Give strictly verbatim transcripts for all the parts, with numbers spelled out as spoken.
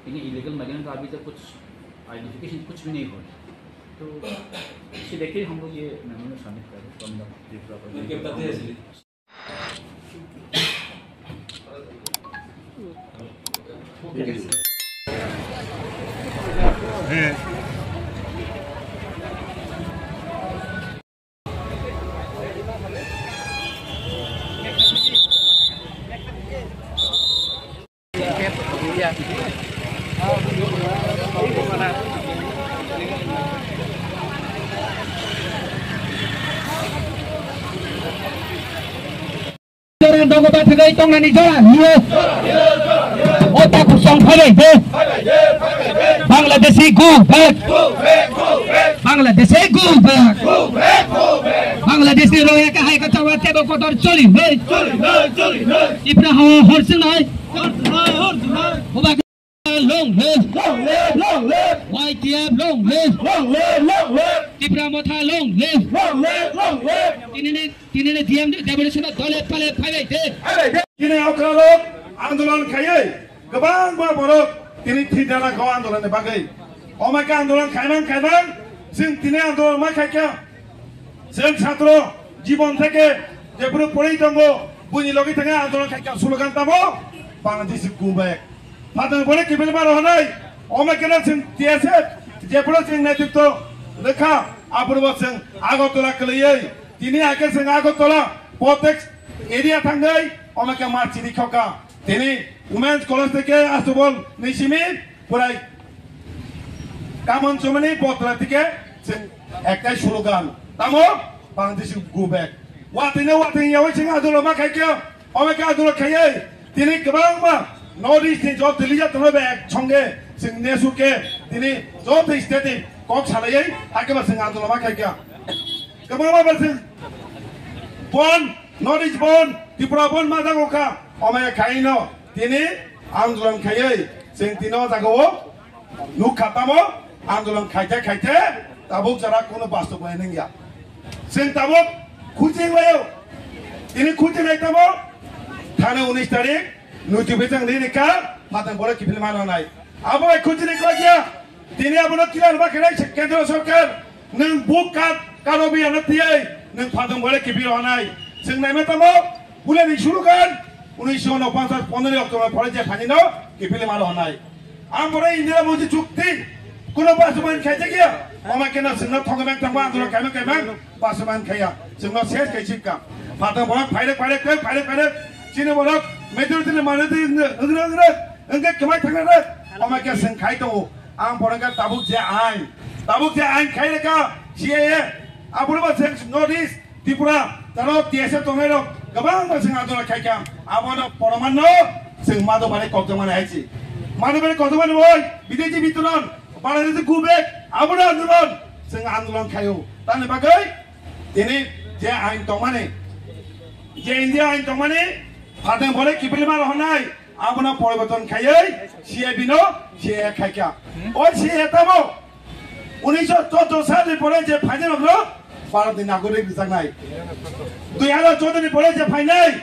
लेकिन illegal migrant का अभी तक कुछ आइडेंटिफिकेशन कुछ भी नहीं हुआ है। तो इसे देखते हुए हम लोग ये मेमोरेंडम सबमिट कर रहे हैं from the Tripura. Jora dogo ba thagwi tongnani jora hiyo. O takhuk song phaibai de. Bangladeshi go back. Bangladeshi go back. Bangladeshi Rohingya ka hai ka chawa tebo kotor choli hoi. Tipra hawa hor sinai. Buba long live. Long live, long live. Y T F long live. Long live, long live. Tipra Motha long live. Long live, long live. Tinini, tinini D M D demonstration dole pale phaibai de. Phaibai de. Tini okralok andolon khaiwi kwbangma borok tini thidana kho andolon ni bagwi. Omai khe andolon khaimang khaimang chwng tini andolon ma khaikha. Chwng satro jibon theke jephuru porwi tongo, buini logi thangwi andolon khaikha slogan tamo Bangladeshi go back. Phatang bole kibil maro hwnwi, omo keno chwng T S F jephuru chwng netritwo rwkha, aphuru bo chwng Agartala kwlaiwi tini hakhe chwng Agartala protect area thangwi omo khe ma chini khokha. Tini Women's College theke Asubol ni simi Purai kamon chumani botra tike chwng ektai slogan. Tamo Bangladeshi go back. Watwino watwini yawi chwng adolo ma khaikha, omo khe adolo khaiwi tini kwbangma North East ni job Delhi jatongno be ek songe chwng nesu khe tini job state ni kok salaiwi hakhe ba chwng adolo ma khaikha. Kwbangma ba chwng bon, North East bon, Tripura bon ma jago kha, omo khaino tini andolon khaiwi chwng tino jagao Nukha tamo andolon khaite khaite tabuk jora kuno bastobonai nangya. Chwng tabuk khuching laio. Tini khuching lai tamo thani unis tarik notification rini kha phatang bole kiphil mano nai. Abo bai khuching ni khlaiya. Tini abono kilar ba khenai se kendro sorkar nwng buk kat karo bi ano tiyai nwng phatang bole kiphil honai. Chwng naima tamo bule ni suru kan unis nopanchas pondro October pore je phanino kiphil mano honai. Ang boro Indira Modi chukti kuno basu man khaijak ya. Oma kena sengna thongwi mang thangma andolon kaima kaima basu man khaya. Sengno ses kai chipka. Phatang borok phairek phairek phairek phairek. Chini borok majority ni manwi twi wngre wngre wngre wngkhe kwmai thangna rek. Oma khe seng khai tongo. Ang borok khe tabuk je ain. Tabuk je ain khai reka C A A. Aboro ba seng notice. Tripura, taro T S F tongnai rok kwbangma chwng andolon khaikha, abono poroman no chwng madobari kokjamani hai si. Madobari kokjamani oi, bideshi bitoron, Bangladeshi go back, abono andolon chwng andolon khaio. Tani bagwi tini je ain tongmani, je India ain tongmani, phateng bole kiphilma rohornai, abono poriborton khaiwi C A B no C A A khaikha. Oi C A A tamo? Unisho chordo salni pore je phainai rokno Bharatni nagorik rijaknai. Dui hazar chordo ni pore je phainai,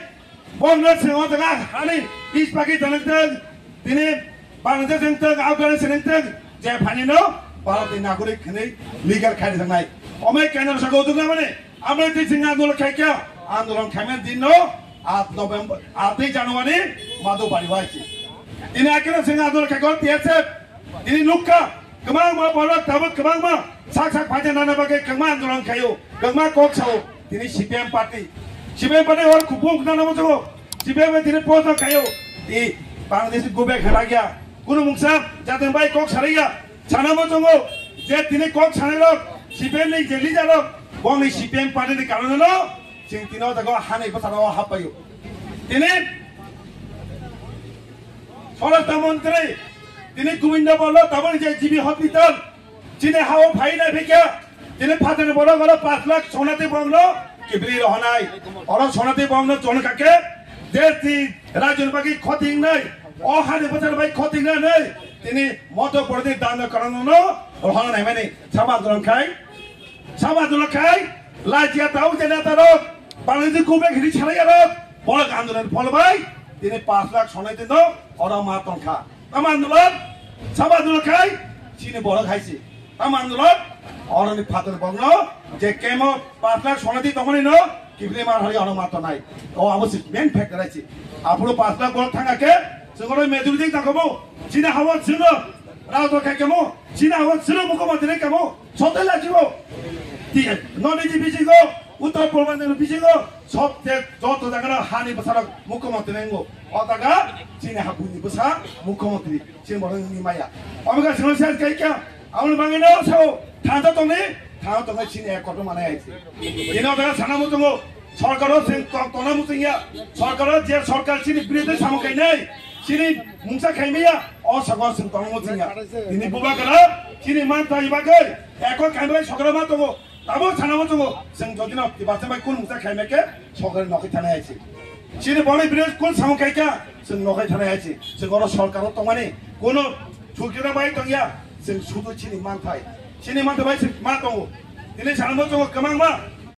bongno swngo jaga hani East Pakistan wngtwng, tini Bangladesh wngtwng, Afghanistan wngtwng, je phainai no Bharatni nagorik hwnwi legal khai rijaknai. Omai kendro saka utuk lamani, amrei twi chwng andolon khaikha, andolon khaimani din no aat November, aatwi January madobari waisi. Tini akeno chwng andolon khaikha T S F, tini nukha, kwbangma borok tabuk kwbangma sak sak phaina nana bagwi kwbangma andolon khaio, kwbangma kok sao. Tini C P M party, C P M party hor kubung nana muchungo, C P M tini post no khaio, tini Bangladesh go back hwnakya, kunu mungsa jatong bai kok saraiya, sana muchungo, je tini kok sanai rok C P M ni je leader rok, bongni C P M party ni karon no, chwng tini o jaga o hanai bwsaro happaio. Tini Swarashtra Montri, tini Govinda Bhallo, taboni je G B Hospital, chini hao phai nai phikya, tini phatani borok oro pash lakh sonati borokno kibri rohonai. Oro sonati borokno chon kake, desh ni rajyoni bagwi khoti wngnai, o hani bwsar bai khoti wngnai, tini Madhya Pradesh dano karon no rohona naimani sama andolon khai. Sama andolon khai, lajia tau je neta rok, Bangladesh go back hini salai rok, borok andolon phol bai, tini pash lakh sonai tino, oro ma tongkha. Tama andolon, Sabo andolon khai chini borok hai se. Tamo andolon oroni phatar borokno je kemo pash lakh sona di tongmani no kibri mar hari ono mato nai. O abo se main factor hai se. Aphuru pash lakh borok thanga khe chwngno majority tangkhamu chini hawa chwngno rajda khai kemo chini hawa chwngno mukhyamantri kemo sote lajibo. North East bisingo, Uttar Purbanchal bisingo, sob je joto jaga no hani bwsarok mukhyamantri nango. O jaga chini habuni bwsa mukhyamantri, chini borok ni maya. Omo ka sino ses kai kya, amul bangi no sao, thanta tongni, thanta tongni chini ek kotor manai aisi. Chini o jaga sana mutungo, sorkaro sing tong tona mutung ya, sorkaro je sorkar chini biride samung kai nai, chini mungsa khai maya, o sorkaro sing tong mutung ya. Ini buba kara, chini man tai bagai, ekor kai bai sorkaro ma tongo. Tabo sana bo tongo, chwng jodi no tibacha bai kun mungsa khai mai khe sorkar nokhai thanai hai se. Chini boni bridge kun samung khai kha, chwng nokhai thanai hai se. Chwng oro sorkar o tongmani kuno chukira bai tongya, chwng sudu chini manthai. Chini manthai bai chwng ma tongo. Tini sana bo tongo kwbangma,